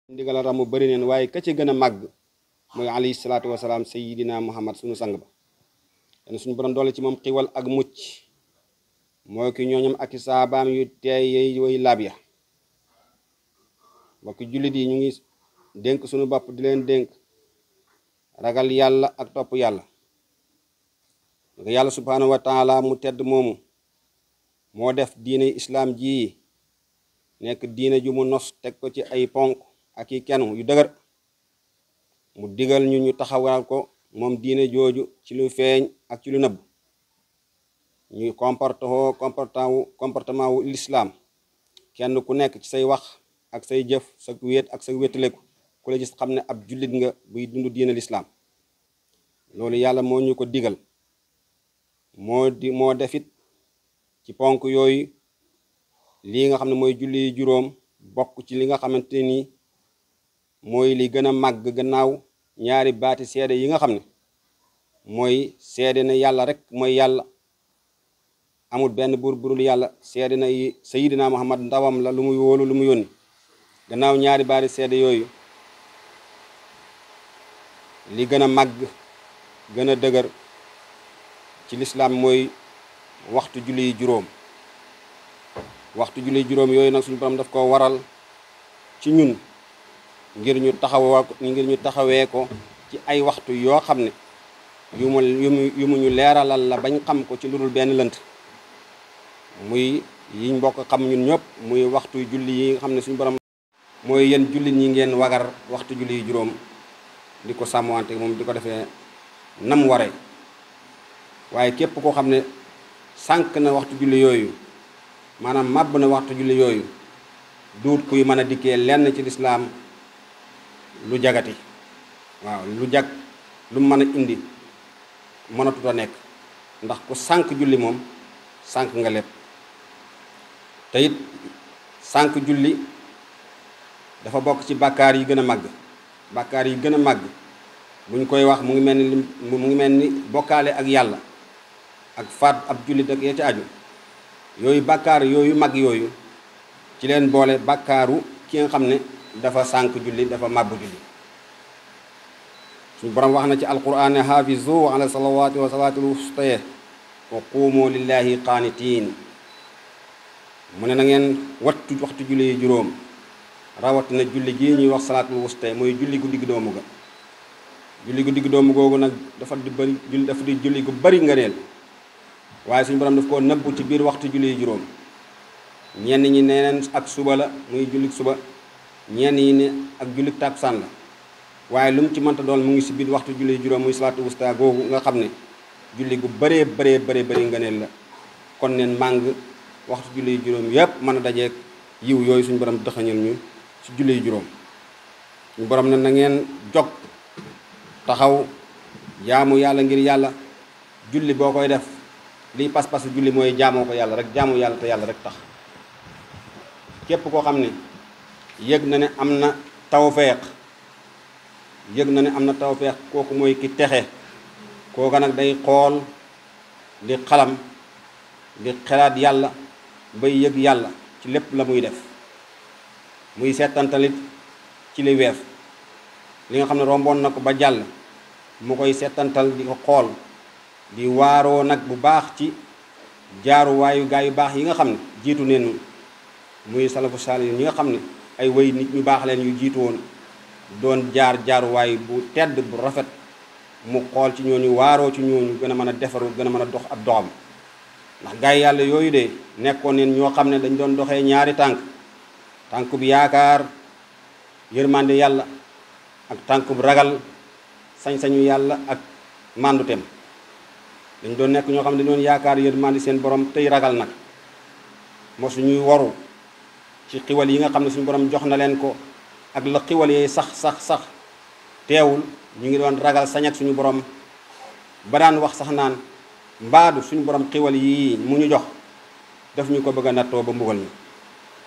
ndigal ramu bari neen waaye ka ci gën a màgg mooy alayhi salaatu wasalaam sayidina muhammad sunu sang ba ten suñu borom doole ci moom xiwal ak mucc mooy ki ñooñam ak i saabaam yu teey way laab ya mbokki jullit yi ñu ngi dénk suñu bopp di leen dénk ragal yàlla ak topp yàlla nga yàlla subhaanahu wa taala mu tedd moomu moo def diine islaam ji nekk diine ju mu nos teg ko ci ay ponk ak i kenu yu dëgër mu digal ñu taxawal ko moom diine jooju ci lu feeñ ak ci lu nëbb ñuy comportement wu lislaam kenn ku nekk ci say wax ak say jëf sa wéet ak sa wéetaleku ku la gis xam ne ab jullit nga buy dund diine lislaam loolu yàlla moo ñu ko digal moo defit ci ponk yooyu lii nga xam ne mooy julli juróom bokk ci li nga xamante ni mooy li gën a màgg gannaaw ñaari baati seede yi nga xam ne mooy seede na yàlla rek mooy yàlla amul benn buur burul yàlla seede na sayidina muhammad ndawam la lu muy wóolu lu mu yónni gannaaw ñaari baati seede yooyu li gën a màgg gën a dëgër ci lislaam mooy waxtu julli juróom waxtu julli juróom yooyu nag suñu borom daf ko waral ci ñun ngir ñu taxawee ko ci ay waxtu yoo xam ne yu mu ñu leeralal la bañ xam ko ci lu dul benn lënt muy yiñ bokk xam ñun ñëpp muy waxtu julli yi nga xam ne suñu borom mooy yéen jullit ñi ngeen wagar waxtu julli juróom di ko sàmmwante moom di ko defee nam waree waaye képp koo xam ne sànq na waxtu julli yooyu maanaam màbb na waxtu julli yooyu duut kuy mën a dikkee lenn ci lislaam lu jagati waaw lu jag lu mën a indi mënatut a nekk ndax ku sànq julli moom sànq nga lépp te it sànq julli dafa bokk ci bàkkaar yi gën a màgg bàkkaar yi gën a màgg buñ koy wax mu ngi mel ni bokkaale ak yàlla ak faat ab jullit ak ya ci aju yooyu bàkkaar yooyu mag yooyu ci leen boole bàkkaaru ki nga xam ne dafa sànq julli dafa màbb julli suñu borom wax na ci alquran ne hafizu ala salawati wa salatul wusta wa qumu lillahi qaanitiin mu ne na ngeen wattu waxtu julli yi juróom rawatina julli gii ñuy wax salaatul wusta mooy julli gu digg doomu ga julli gu digg doomu googu nag dafa di julli gu bari ngëneel waaye suñu borom daf koo nëbbu ci biir waxtu julli yi juróom ñenn ñi neeneen ak suba la muy julli suba ñenn ñi ne ak julli takkusaan la waaye lu mu ci mënta doon mu ngi si biir waxtu julli juróom muy salaatu wusta googu nga xam ne julli gu bëree ngëneel la kon neen màng waxtu julli juróom yépp mën a dajeeg yiw yooyu suñu borom dëxañal ñu ci julli juróom suñu borom ne na ngeen jog taxaw jaamu yàlla ngir yàlla julli boo koy def liy pas-pas julli mooy jaamoo ko yàlla rek jaamu yàlla te yàlla rek tax képp koo xam ne yëg na ne am na tawfeex kooku mooy ki texe kooka nag day xool di xalam di xelaat yàlla bay yëg yàlla ci lépp la muy def muy seetantalit ci li weef li nga xam ne romboon na ko ba jàll mu koy seetantal di ko xool di waaroo nag bu baax ci jaaruwaayu gaa yu baax yi nga xam ne jiitu neen muy salafu saalih ñi nga xam ne ay way nit ñu baax leen yu jiitu woon doon jaaruwaay bu tedd bu rafet mu xool ci ñooñu waaroo ci ñooñu gën a mën a defaru gën a mën a dox ab doxam ndax gaa yi yàlla yooyu de nekkoon neen ñoo xam ne dañ doon doxee ñaari tànk bu yaakaar yërmande yàlla ak tànk bu ragal sañ-sañu yàlla ak mànduteem dañ doon nekk ñoo xam ne dañ doon yaakaar yërmande seen borom tey ragal nag mosu ñuy waru ci xiwal yi nga xam ne suñu borom jox na leen ko ak la xiwal yi sax teewul ñu ngi doon ragal sañ ak suñu borom ba daan wax sax naan mbaadu suñu borom xiwal yii mu ñu jox daf ñu ko bëgg a nattoo ba mbugal ñu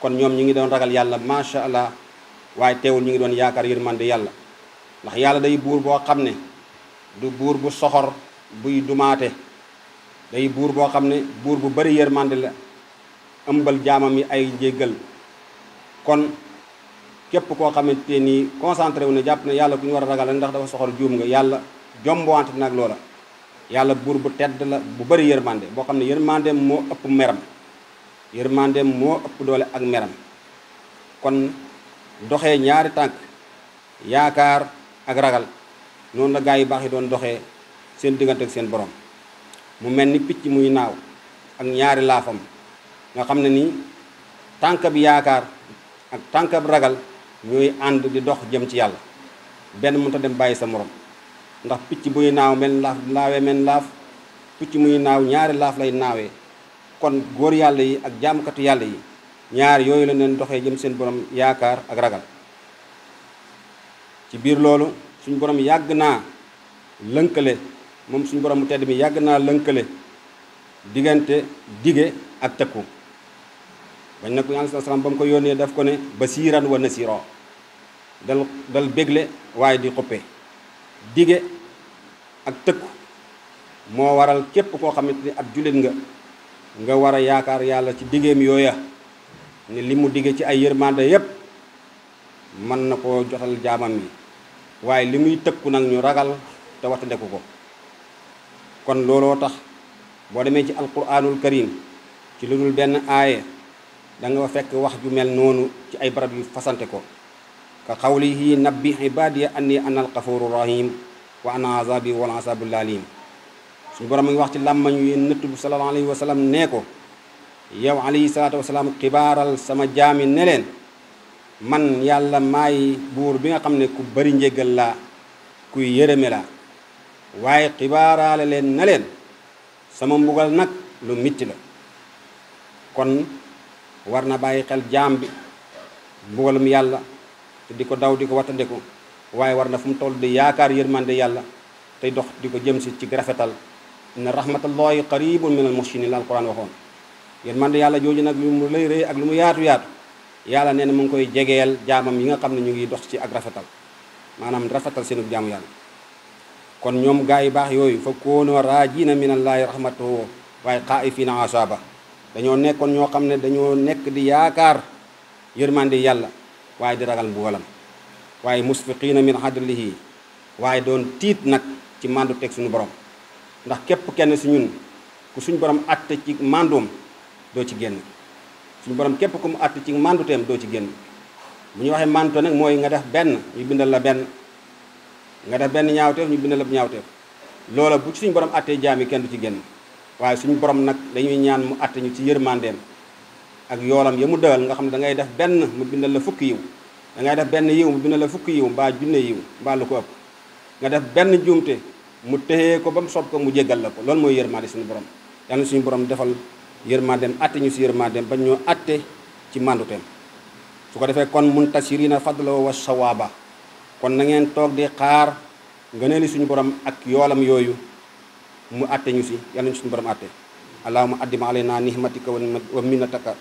kon ñoom ñu ngi doon ragal yàlla macha allah waaye teewul ñu ngi doon yaakaar yërmande yàlla ndax yàlla day buur boo xam ne du buur bu soxor buy dumaate day buur boo xam ne buur bu bari yërmande la ëmbal jaamam yi ay jéggal kon képp koo xamante ni concentré wu ne jàpp ne yàlla ku ñu war a ragal ndax dafa soxor juum nga yàlla jomboante nag loola. yàlla buur bu tedd la bu bari yërmande boo xam ne yërmandeem moo ëpp meram yërmandeem moo ëpp doole ak meram kon doxee ñaari tànk yaakaar ak ragal noonu la gaa yi baax yi doon doxee seen diggante ak seen borom mu mel ni picc muy naaw ak ñaari laafam nga xam ne ni tànk bi yaakaar ak tànk bi ragal ñooy ànd di dox jëm ci yàlla benn mënut a dem bàyyi sa morom ndax picc buy naaw mel laaf laawee mel laaf picc muy naaw ñaari laaf lay naawee kon góor yàlla yi ak jaamkatu yàlla yi ñaar yooyu la leen doxee jëm seen borom yaakaar ak ragal ci biir loolu suñu borom yàgg naa lënkale moom suñu borom mu tedd mi yàgg naa lënkale diggante dige ak tëkku bañ na ko alayhi salaam ba mu ko yónnee daf ko ne basiiran wa nasiira dal bégle waaye di xuppe dige ak tëkku moo waral képp koo xamante ni ab jullit nga war a yaakaar yàlla ci digeem yooya ne li mu dige ci ay yërmande yépp mën na koo jotal jaamam yi waaye li muy tëkku nag ñu ragal te wattandeku ko kon looloo tax boo demee ci alquranul karim ci lu dul benn aaye da nga fekk wax ju mel noonu ci ay barab yu fasante ko ka qawlihi nabbi ibadiya anni ana alghafuru rahim wa ana azabi wal azabul alim suñu borom a ngi wax ci làmmañu yéen nëtt bu sallallahu alayhi wa sallam nee ko yow alayhi salaatu wasalaam xibaaral sama jaami ne leen man yàlla maay buur bi nga xam ne ku bari njéggal laa kuy yërëme laa waaye xibaaraale leen na leen sama mbugal nag lu mitti la kon war na bàyyi xel jaam bi mbugalum yàlla te di ko daw di ko wattandiku waaye war na fu mu toll di yaakaar yërmande yàlla tey dox di ko jëm si ci rafetal inna rahmatallahi qaribun min al muhsinin la alquran waxoon yërmande yàlla jooju nag lu mu lay rëy ak lu mu yaatu yaatu yàlla nee na mu ngi koy jegeel jaamam yi nga xam ne ñu ngi dox ci ak rafetal maanaam rafetal seenu jaamu yàlla kon ñoom gaa yi baax yooyu fa koonoo raajina minallaahi rahmatahu waaye xaa'ifiina asaaba dañoo nekkoon ñoo xam ne dañoo nekk di yaakaar yërmande yàlla waaye di ragal mbugalam waaye musfiqiina min adlihi waaye doon tiit nag ci mandu teg suñu borom ndax képp kenn si ñun ku suñu borom atte ci mandoom doo ci génn suñu borom képp ku mu atte ci manduteem doo ci génn bu ñu waxee mandute nag mooy nga def benn ñu bindal la benn nga def benn ñaawteef ñu bindal la ñaawteef loola bu ci suñu borom attee jaam yi kenn du ci génn waaye suñu borom nag dañuy ñaan mu atte ñu ci yërmandeem ak yoolam ya mu dëgal nga xam ne da ngay def benn mu bindal la fukki yiw da ngay def benn yiw mu bindal la fukki yiw mbaa junne yiw mbaa lu ko ëpp nga def benn juumte mu téye ko ba mu sob ko mu jéggal la ko loolu mooy yërmande suñu borom yàlla na suñu borom defal yërmandeem atte ñu si yërmandeem bañ ñoo atte ci manduteem su ko defee kon muntasirina fadla wa sawaaba kon na ngeen toog di xaar ngëneeli suñu borom ak yoolam yooyu mu atte ñu si yàlla ñu suñu borom atte allahumma addim alayna nihmatika wa minnataka